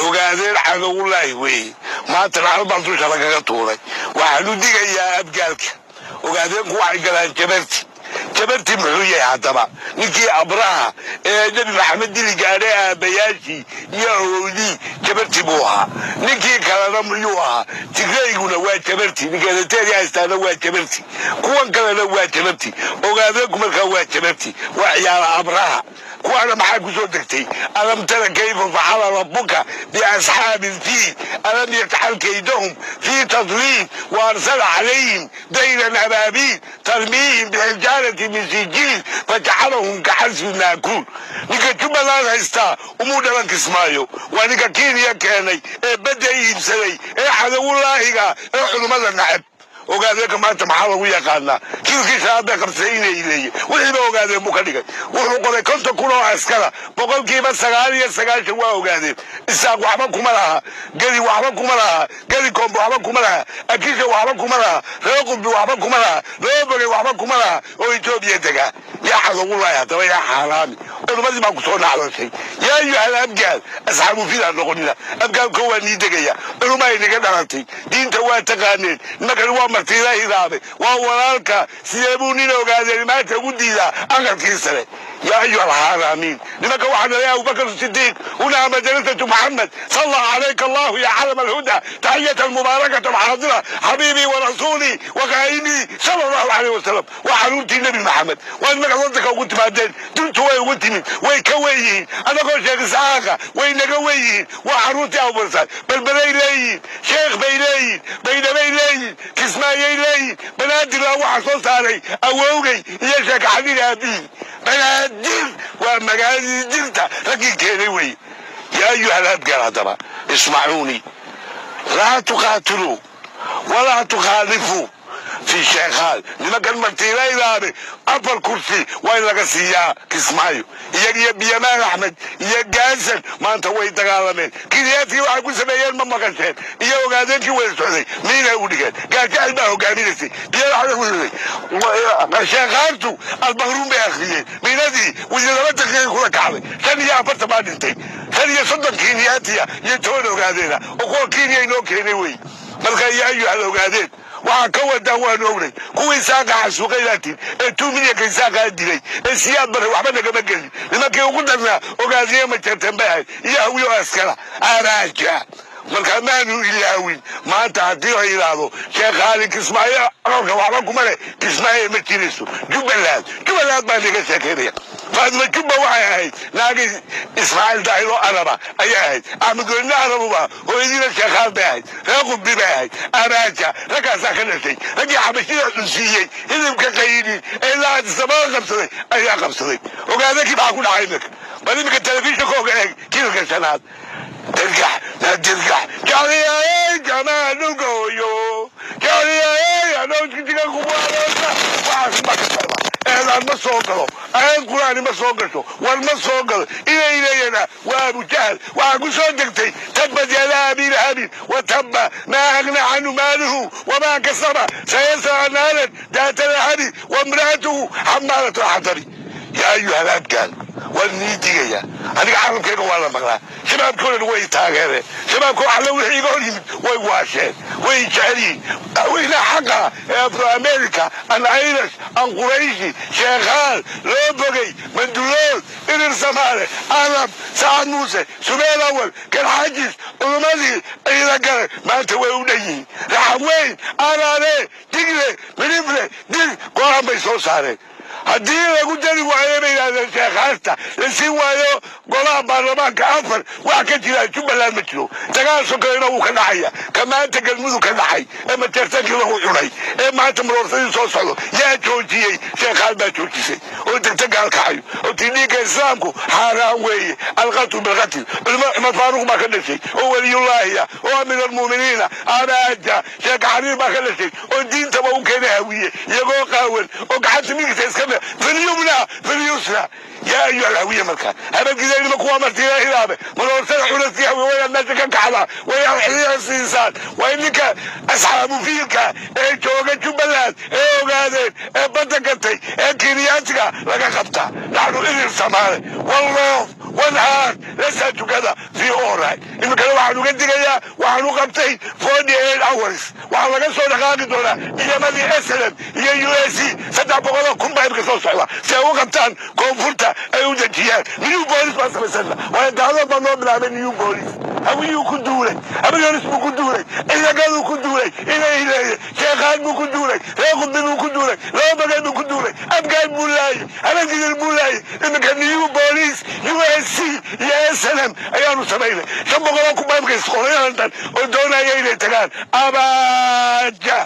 Ogaadeen cadowlaahi weeye. Maanta naxal baan dusha lagaga tuuray. Waxaan u digayaa Abgaalka. Ogaadeenku waxay galaan Jabarti. Jabarti muxuu yahay haddaba? Ninkii Abraha ee Nebi Maxamed dili gaadhay, aabbayaashii iyo awowdii Jabarti buu ahaa. Ninkii kalena muyuu ahaa? Tigrayguna waa Jabarti, ninka Eritrea haystaana waa Jabarti, kuwan kalena waa Jabarti. Ogaadeenku markaa waa Jabarti, waa ciyaala Abraha. Kuwaana maxaa ku soo degtay? ألم تر كيف فعل ربك بأصحاب الفيل، ألم يجعل كيدهم في تضليل، وأرسل عليهم طيرا أبابيل ترميهم بحجارة من سجيل فجعلهم كعصف مأكول. Ninka Jubbaland haystaa umuu dhalan Kismaayo. Waa ninka Kenya keenay ee badda iibsaday ee cadowulaahiga ee culummada nacab. Ogaadeenka maanta maxaa lagu yaqaanaa? Kiilkii shanaad bay qabsaday inay leeyihin. Wixiiba Ogaadeen buu ka dhigay. Wuxuu qoray 50,000 oo askara. 99% waa Ogaadeen. Isaaq waxba kuma laha, Geli waxba kuma laha, Geli Koombe waxba kuma laha, Akisha waxba kuma laha, Reer Qumbi waxba kuma laha, Reer Bogey waxba kuma laha oo Etoobiya degaa. Yaa cadowulahi haddaba? Yaa xaaraami? Culimmadii baa kusoo nacdashay. يا أيها الأبgaal, asxaabu fidaa noqonina. Abgaalko waa nii degaya. Culumaa inaga dhalatay, diinta waa taqaaneen. Nimankani waa martiila hidaabe, waa walaalka. Sidee buu nin Ogaadeen maanta ugu diidaa aqalkii sare? يا أيها الحرامين, nimanka waxaa dhalay Abubakr Sidiiq. هنا مدرسة محمد. صلى عليك الله يا علم الهدى، تحية مباركة حاضرة، حبيبي ورسولي وقائمي صلى الله عليه وسلم. Waa xaruurtii Nebi Maxamed. Waa nimanka wadanka ugu timaadeen. Duntu way ugu timid, way ka wen yihiin. Annagoo Sheekh Isxaaqa way naga wen yihiin. Waa xaruurtii Abubarsan. Belberay leeyihiin, Sheekh bay leeyihiin, Baydhabay leeyihiin, Kismaayay leeyihiin. Banaadir baa waxaa soo saaray awowgay iyo Sheekh Xadiid aabihii. Banaadir waa magaaladii jirta, raggii keenay wey. يا أيها الأبgaal haddaba اسمعوني، لا تقاتلوا ولا تخالفوا في Sheekhaal. Nimankan martiilaydaani afar kursi waa in laga siiyaa Kismaayo. Iyaga iyo Biyamaan Axmed iyo Gaasan maanta way dagaalameen. Kiniyaadkii waxay ku sameeyeen ma maqasheen? Iyo Ogaadeenkii wada socday miinay u dhigeen. Gaajacel baa hogaaminaysay. Biyamaan Sheekhaantu Albahruun bay akhriyeen. Miinadii wasiir 2 daqiiqay kula kacday. 45 baa dhintay, 35 Kiniyaatiya iyo 10 Ogaadeena oo kuwa Kenya inoo keenay wey. Marka يا أيها Ogaadeen, waxaa ka wadaa waanu ognay. Kuwii Saaqa xasuuqay laatiin ee 2 milyanka Isaaqaa dilay ee Siyaad Bare waxba nagama gelin. Nimankii ugu darnaa Ogaadiye Majartan bay ahayd iyo Hawiyo askara araaja. Marka maanu ilaawin. Maanta haddii la yidhaahdo Sheekhaali Kismaayo aqalka waxba kuma leh, Kismaayo ma jirayso. Jubbaland, Jubbaland baa naga sheekeynaya. Faadima Jubba waxay ahayd naagi Ismaaciil Daahiro Araba ayay ahayd. Axmed Goynina Arabuba, hooyadiina Sheekhaal bay ahayd, Reer Qubbi bay ahayd. Araaja raggaasaa ka dhashay. Raggii Xabashida cunsiiyey hilibka qayidin ee ilaa Adisababa qabsaday ayaa qabsaday. Ogaadakii maxaa ku dhacay iminka? Bal iminka telefishinka oga eeg jiilka shanaad. Dirgax na dirgax jecliyay jamaanugoyo jecliyay anoojiga kuwaalosa. Waxaas ma ka socda. Eedaan ma soo galo, aayad Qur'aani ma soo gasho, war ma soo galo. Inay leeyana waa Abujahal. Waxaa ku soo degtay تبت يدا أبي لهب وتب، ما أغنى عنه ماله وما كسب، سيصلى نارا ذات لهب وامرأته حمالة الحطب. يا أيها الأبgaal, waan nii digaya. Aniga caalamkayga waa la maqlaa. Shabaabkoodhan way taageereen. Shabaabka waxalla wixii iga hor yimid way waasheen, way jecel yihiin. Madaxweynaha xaqa ee Afro America an Irish an Qurayshi, Sheekhaal, Loo Bogay, Mandulood, Irir Samaale, Arab, Sacad Muuse, Subeel Awal, Garxaajis, culummadii Ciida Gale maanta way u dhan yihiin. Raxaweyn, Araare, Digle, Midhifle, Dig go-aan bay soo saareen. Haddii lagu dari waayo, bay yidhahdeen, sheekhaasta la siin waayo golaha baarlamaanka afar, wax ka jira Jubbaland ma jiro. Dagaal sokeeyna wuu ka dhacaya, ka maanta Galmudug ka dhacay ee Majeertankii lagu cunay ee maanta maroorsadii soo socdo. Yaa joojiyey? Sheekhaal baa joojisay oo degta gaalkacayo oo tii dhiigga Islaamku xaaraan weeye, القتل بالقتل. Culimo Cumar Faaruq baa ka dhashay oo weliyullaahiya oo amiir almu'miniina. Abaaja Sheekh Xariir baa ka dhashay oo diintaba u keenay Hawiye iyagoo qaawan oo gacanta midigta iska في اليمنى في اليسرى. يا أيها الهوية, marka habadgideenima kuwa martiila hilaabe maloorsada culaskii Hawiye wayaad meesha ka kacdaa, wayaad xiliya siisaan. Waa in ninka asxaabu fiilka ee jooga Jubbaland ee Ogaadeen ee badda gatay ee Kenyaatiga laga qabtaa. نحن Irir Samaale, one love, one heart, let's together في all right. Iminkana Waxaan uga digayaa, waxaan u qabtay 48 hours. Waxaa laga soo dhaqaaqi doonaa ciidamadii SLM iyo USC. 300,000 baa imka soo socda si ay u qabtaan koonfurta, ay u dejiyaan. New police baan samaysana, waayo dacdood baa noo bilaabay. New police Hawiyuu ku duulay, Habayonis buu ku duulay, Ciidagaduu ku duulay, Inay leeye Sheekhaan buu ku duulay, Reer Qudbi buu ku duulay, Laba Bagay buu ku duulay, Abgaal buu laayay, Habagidir buu laayay. Iminka new police, USC iyo SLM ayaanu samaynay. 500,000 baa imka isqorayaantan oo doonaya inay tagaan Abaaja.